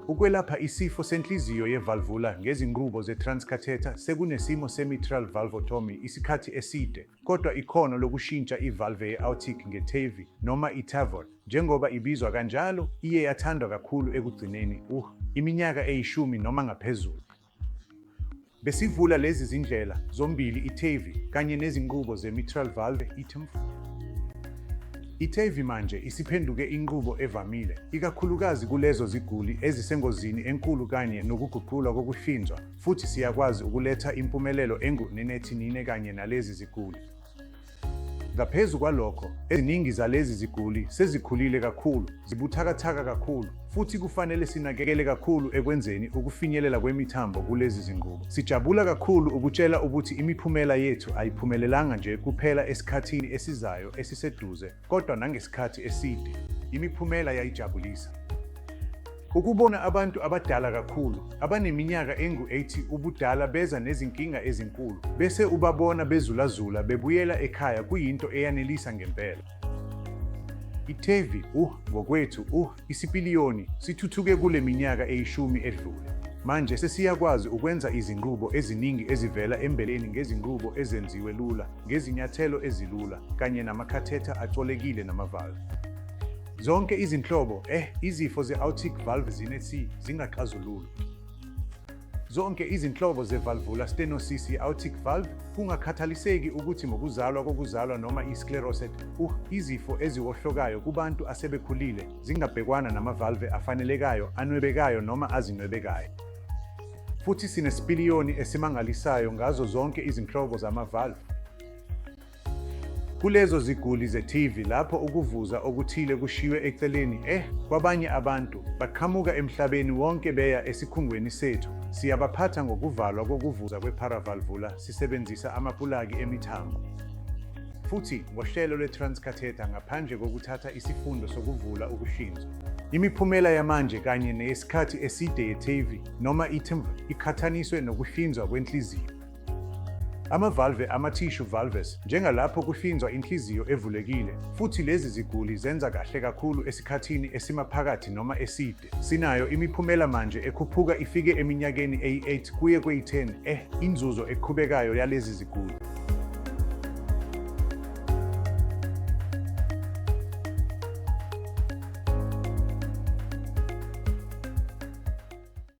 Ukwelapha isifo senhliziyo ye-valvular ngezinqubo ze-transcatheter sekunesimo se-mitral valvotomy isikhathi eside, kodwa ikhono lokushintsha i-valve ye-aortic nge-TAVI, noma i-TAVR, njengoba ibizwa kanjalo, iye yathandwa kakhulu ekugcineni iminyaka eyishumi noma ngaphezulu. Besivula lezi zindlela zombili i-TAVI kanye nezinqubo ze-mitral valve i-TMV. I-TAVI manje isiphenduke inqubo evamile, ikakhulukazi kulezo ziguli ezisengozini enkulu kanye nokuguqulwa kokuhlinzwa, futhi siyakwazi ukuletha impumelelo engu-99 kanye nalezi ziguli. Ngaphezu kwalokho, eziningi zalezi ziguli sezikhulile kakhulu, zibuthakathaka kakhulu, futhi kufanele sinakekele kakhulu ekwenzeni ukufinyelela kwemithambo kulezi zinqubo. Sijabula kakhulu ukutshela ukuthi imiphumela yethu ayiphumelelanga nje kuphela esikhathini esizayo esiseduze kodwa nangesikhathi eside. Imiphumela yayijabulisa. Ukubona abantu abadala kakhulu, abaneminyaka engu-80 ubudala beza nezinkinga ezinkulu, bese ubabona bezulazula bebuyela ekhaya kuyinto eyanelisa ngempela. I-TAVI, ngokwethu, isipiliyoni sithuthuke kule minyaka eyishumi edlule. Manje sesiyakwazi ukwenza izinqubo eziningi ezivela embeleni ngezinqubo ezenziwe lula, ngezinyathelo ezilula, kanye namakhathetha acolekile nama-valve. Zonke izinhlobo izifo ze-aortic valve zine-C zingaxazululwa. Zonke izinhlobo ze-valvular stenosis ye-aortic valve, kungakhathaliseki ukuthi ngokuzalwa kokuzalwa noma i-sclerosed, izifo eziwohlokayo kubantu asebekhulile zingabhekwana nama-valve afanelekayo anwebekayo noma azinwebekayo. Futhi sinesipiliyoni esimangalisayo ngazo zonke izinhlobo zama-valve. Kulezo ziguli ze-TAVI lapho ukuvuza okuthile kushiywe eceleni, kwabanye abantu, baqhamuka emhlabeni wonke beya esikhungweni sethu, siyabaphatha ngokuvalwa kokuvuza kwe-paravalvular sisebenzisa amapulaki emithambo. Futhi ngohlelo lwe-transcatheter ngaphandle kokuthatha isifundo sokuvula ukuhlinzwa. Imiphumela yamanje kanye neyesikhathi eside ye-TAVI noma i-TMV iqhathaniswe nokuhlinzwa kwenhliziyo. Ama-valve ama-tissue valves, njengalapho kuhlinzwa inhliziyo evulekile, futhi lezi ziguli zenza kahle kakhulu esikhathini esimaphakathi noma eside. Sinayo imiphumela manje ekhuphuka ifike eminyakeni eyi-8 kuye kweyi-10 inzuzo eqhubekayo yalezi ziguli.